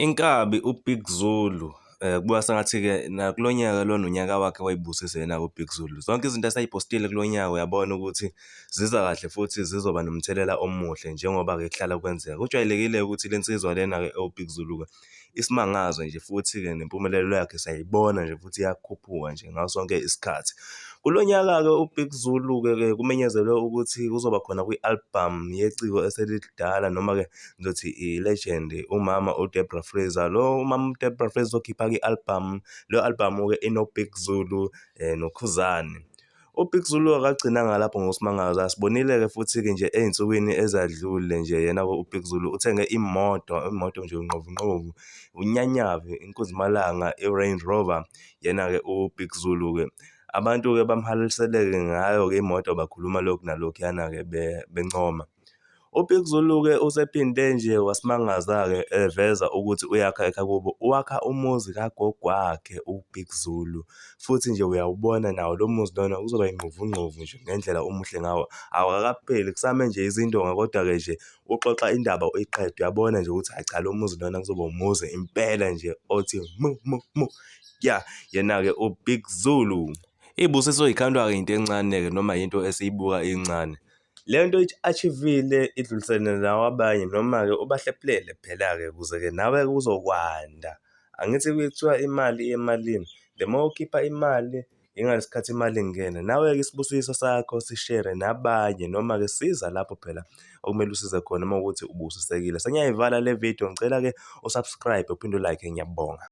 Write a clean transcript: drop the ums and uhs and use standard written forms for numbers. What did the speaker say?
Inkabi uBig Zulu kubuka sengathi-ke nakulo nyaka lona unyaka wakhe wayibusise yena-ke uBig Zulu. Zonke izinto asayipostile kulo nyaka uyabona ukuthi ziza kahle futhi zizoba nomthelela omuhle njengoba-ke kuhlala kwenzeka. Kujwayelekile ukuthi le nsizwa lena-ke ewuBig Zulu-ke isimangazo nje futhi-ke nempumelelo yakhe siyayibona nje futhi iyakhuphuka nje ngaso sonke isikhathi. Kulo nyaka-ke uBig Zulu-ke ke kumenyezelwe ukuthi uzoba khona kwi-album yeciko eselidala noma-ke ngizothi i-legend umama uDebra Fraser. Lo umama uDebra Fraser uzokhipha-ke i-album, leyo album-ke inoBig Zulu noKhuzani. UBig Zulu akagcinanga lapho ngokusimangaza, sibonile-ke futhi-ke nje ey'nsukwini ezadlule nje yena-ke uBig Zulu uthenge imoto, imoto nje unqovunqovu, unyanyavu, inkunzimalanga, i-Range Rover, yena-ke uBig Zulu-ke. Abantu-ke bamhalaliseleke ngayo-ke imoto bakhuluma lokhu nalokhuyana-ke bencoma. UBig Zulu-ke usephinde nje wasimangaza-ke eveza ukuthi uyakha ekhakubo, wakha umuzi kagogo wakhe uBig Zulu futhi nje uyawubona nawo lo muzi lona uzoba ingqovungqovu nje ngendlela omuhle ngawo. Awukakapheli kusame nje izindonga kodwa-ke nje uxoxa indaba uyiqede uyabona nje ukuthi hhayi cha lo muzi lona kuzoba umuzi impela nje othi mu mu mu. Ya, yena-ke uBig Zulu. Iy'busiso y'khandwa-ke into encane-ke noma yinto esiyibuka incane. Le nto i-achieve-ile idlulisele nakwabanye noma-ke ubahlephulele phela-ke ukuze-ke nawe kuzokwanda. Angithi kuye kuthiwa imali iya emalini, the more ukhipha imali ingalesi khathi imali ingena, nawe-ke isibusiso sakho sishere nabanye noma-ke siza lapho phela okumele usize khona uma kuwukuthi ubusisekile. Sengiyayivala le video, ngicela-ke u-subscribe uphinde u-like, ngiyabonga.